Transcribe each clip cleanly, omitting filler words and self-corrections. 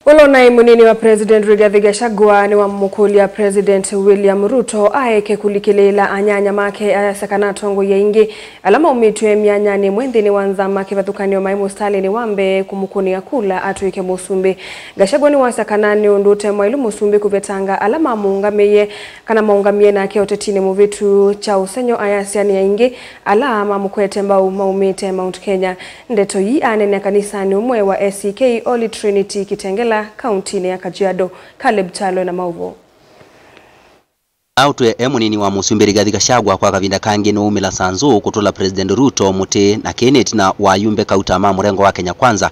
Ulona munini wa President Rigathi Gachagua ni wa mukulia President William Ruto aeke kulikilela anyanya make ayasakana tongo ya ingi alama umitwe mianyani mwendi ni wanza make vathukani wa maimu stali ni wambe kumukuni ya kula atuike musumbi. Gachagua ni wasakana ni undute mwailu musumbi kuvetanga alama muungameye kana maungamie na keotetini muvitu cha usenyo ayasiani ya ingi alama mukwete mbau maumite Mount Kenya. Ndeto yi anene kanisa ni umwe wa SCK Holy Trinity Kitengela kaunti ya Kajiado. Caleb Chalo na Mauvo. Autwe emunini wa musumbi Rigathi Gachagua kwa kavinda kangi no umila sanzu kutula President Ruto mute na Kenneth na wayumbe kautama murengo wa Kenya Kwanza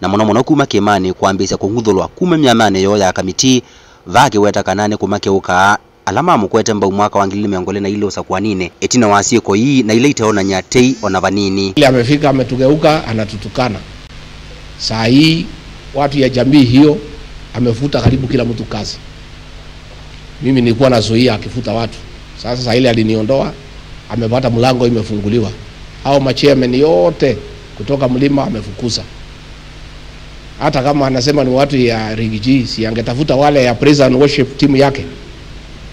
na muno muno kuma kimani kuambisa kungudhulwa kuma myamane yo ya kamiti vake weta kanane kumakeuka alama mukwete mba umwaka wangilini miongole na ilo sakuwa nine etina wasiko hii na ile iteona nyatei ona vanini. Ile amefika ametugeuka anatutukana. Saa hii watu ya jamii hiyo amefuta karibu kila mtu kazi. Mimi nilikuwa nazuia akifuta watu. Sasa saa ile aliniondoa, amepata mlango imefunguliwa. Hao machairman yote kutoka mlima amefukuza. Hata kama anasema ni watu ya Rigiji, si angetafuta wale ya praise and worship team yake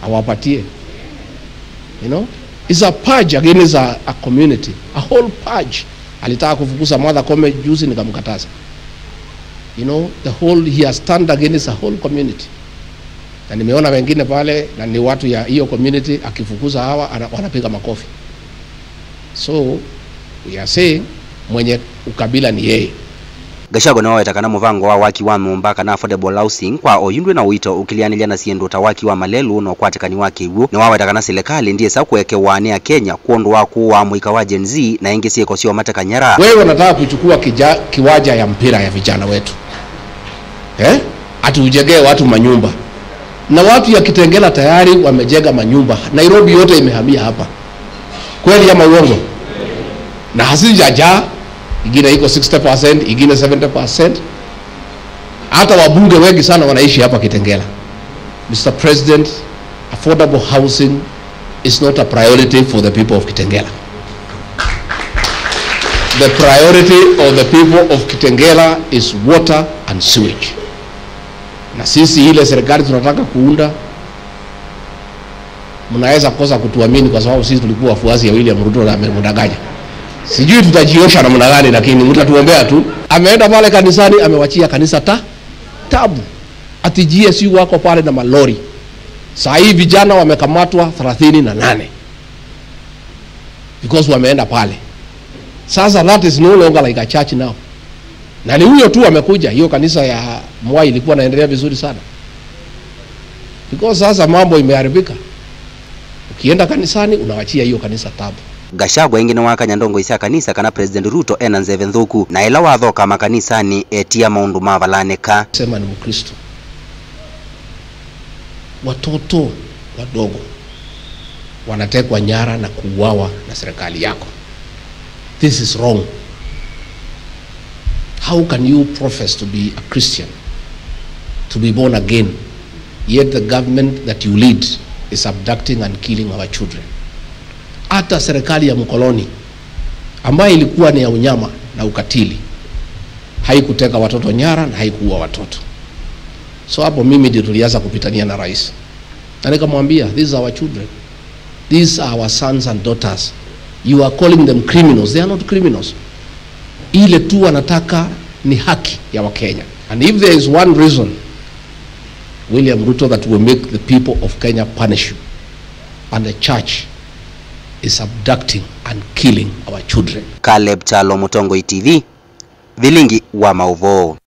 awapatie. You know, it's a purge against a community, a whole purge. Alitaka kufukuza Mother Kome juzi nikamkataza. You know, the whole, he has stand against a whole community. Na nimeona wengine pale na ni watu ya hiyo community akifukuza hawa wanapiga makofi. So we are saying mwenye ukabila ni yeye. Gachagua na wawetakana muvango wa waki wa mumbaka na affordable housing kwa oyundwe na wito ukilianilia na siendo tawaki wa malelu no kwatikani wake iwu na wawetakana serikali ndiye sa kuwekewa ya Kenya kuondo waku wa mwika wa Gen Z na ingi sieko sio mateka nyara. Wewe unataka kuchukua kiwaja ya mpira ya vijana wetu. Ati ujegee watu manyumba. Na watu ya Kitengela tayari wamejega manyumba. Nairobi yote imehamia hapa. Kweli ama uongo? Na hasijajaa. Ingine iko 60%, ingine 70%. Hata wabunge wengi sana wanaishi hapa Kitengela. Mr. President, affordable housing is not a priority for the people of Kitengela. The priority of the people of Kitengela is water and sewage. Na sisi ile serikali tunataka kuunda, mnaweza kosa kutuamini kwa sababu sisi tulikuwa wafuasi ya William Ruto na amemdanganya. Sijui tutajiosha namna gani, lakini mtatuombea tu. Ameenda pale kanisani, amewachia kanisa tabu. Ati GSU wako pale na malori. Saa hii vijana wamekamatwa 38. Because wameenda pale. Sasa that is no longer like a church now. Na ni huyo tu amekuja, hiyo kanisa ya Mwai ilikuwa inaendelea vizuri sana. Because sasa mambo imeharibika. Ukienda kanisani unawachia hiyo kanisa tabu. Gachagua ingine wakanya ndongo isa kanisa kana President Ruto ena nzeve nthuku na ila wathoka makanisani etia maundu mavalaneka. Sema ni Mkristo. Watoto wadogo wanatekwa nyara na kuuawa na serikali yako. This is wrong. How can you profess to be a Christian, to be born again, yet the government that you lead is abducting and killing our children? Hata serikali ya mkoloni ambayo ilikuwa ni ya unyama na ukatili haikuteka watoto nyara na haikuua watoto. So hapo mimi ndio tulianza kupitania na rais. Na nikamwambia, these are our children. These are our sons and daughters. You are calling them criminals. They are not criminals. Ile tu wanataka ni haki ya Wakenya. And if there is one reason, William Ruto, that will make the people of Kenya punish you, and the church is abducting and killing our children. Caleb Chalo, Mutongo TV, Vilingi wa Mauvo.